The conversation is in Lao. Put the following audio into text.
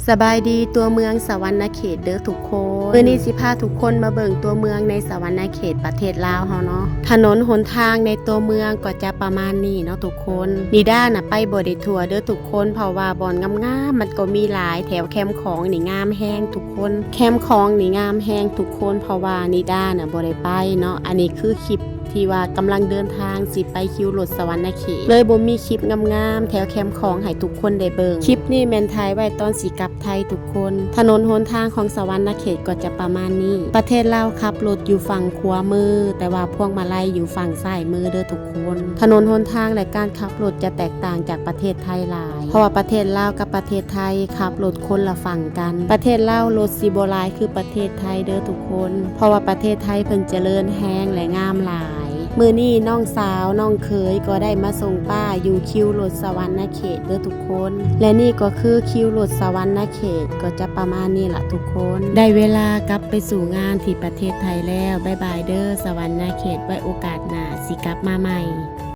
ສະບາຍດີຕົວເມືອງສະຫວັນນະເຂດເດີທຸກຄົນ. ມື້ນີ້ຊິພາທຸກຄົນມາເບິ່ງຕົວເມືອງໃນສະຫວັນນະເຂດປະເທດລາວເຮົາເນາະ. ຖະໜົນຫົນທາງໃນຕົວເມືອງກໍຈະປະມານນີ້ເນາະທຸກຄົນ. ນິດານະໄປບໍ່ໄດ້ທົ່ວເດີທຸກຄົນ ເພາະວ່າບ່ອນງາມໆມັນກໍມີຫຼາຍ. ແຖວແຄມຂອງນີ້ງາມແຮງທຸກຄົນ. ແຄມຂອງນີ້ງາມແຮງທຸກຄົນ ເພາະວ່ານິດານະບໍ່ໄດ້ໄປເນາະ. ອັນນີ້ຄືຄລິບ ທີ່ວ່າກຳລັງເດີນທາງຊິໄປຄິວລົດສະຫວັນນະເຂດ ເລີຍບໍ່ມີຄລິບງາມໆແຖວແຄມຂອງໃຫ້ທຸກຄົນໄດ້ເບິ່ງ. ຄລິບນີ້ແມ່ນຖ່າຍໄວ້ຕອນຊິກັບໄທທຸກຄົນ. ຖະໜົນຫົນທາງຂອງສະຫວັນນະເຂດກໍຈະປະມານນີ້. ປະເທດລາວຂັບລົດຢູ່ຝັ່ງຂວາມື ແຕ່ວ່າພວງມາໄລຢູ່ຝັ່ງຊ້າຍມືເດີທຸກຄົນ. ຖະໜົນຫົນທາງ ແລະ ການຂັບລົດຈະແຕກຕ່າງຈາກປະເທດໄທຫຼາຍ ເພາະວ່າປະເທດລາວກັບປະເທດໄທຂັບລົດຄົນລະຝັ່ງກັນ. ປະເທດລາວລົດຊິບໍ່ຫຼາຍຄືປະເທດໄທເດີທຸກຄົນ ເພາະວ່າປະເທດໄທເພິ່ນຈະເລີນແຮງ ແລະ ງາມຫຼາຍ. ມື້ນີ້ນ້ອງສາວນ້ອງເຂີຍກໍໄດ້ມາສົ່ງປ້າຢູ່ຄິວລົດສະຫວັນນະເຂດເດີທຸກຄົນ ແລະ ນີ້ກໍຄືຄິວລົດສະຫວັນນະເຂດ ກໍຈະປະມານນີ້ລະທຸກຄົນ. ໄດ້ເວລາກັບໄປສູ່ງານທີ່ປະເທດໄທແລ້ວ. ບາຍບາຍເດີສະຫວັນນະເຂດ ໄວ້ໂອກາດໜ້າຊິກັບມາໃໝ່.